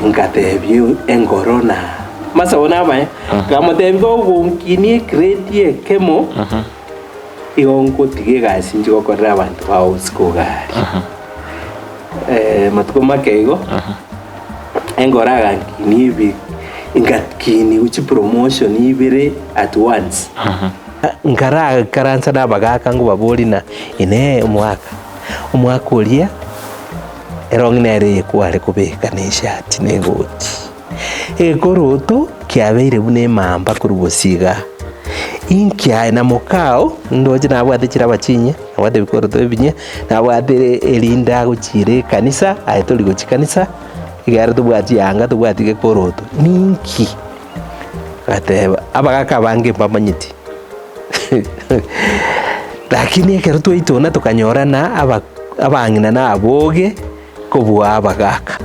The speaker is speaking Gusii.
Ngatebia engoro na amasabo namaya, nkamotebia kogonkinia ekreti ekemo, igo ngotiga egasi inche gokorera abanto bao isiko iga aria. Matuko make igo, engoro agankinia ebi, ngakinia chipromotion ibere at once. Nkarakaransa na abagaka nkobaboria ng'a inee omwaka, omwaka oria. Erong'i nere eye kware kobeka na eshati na egoti. Egekoroto kiabeire buna emamba korwa bosio igaa. Inki aye na mokao, ndoche nabwate chiraba chinyia, nabwate ebikoroto ebinyia, nabwate erinde agochiira ekanisa, aye tori gochia kanisa, ekiagera tobwati yanga, tobwati gekoroto. Ninki? Agateba, abagaka abange mbamanyeti. Lakini ekero twaitona tokanyorana aba abang'ina na aboge kobua abagaka.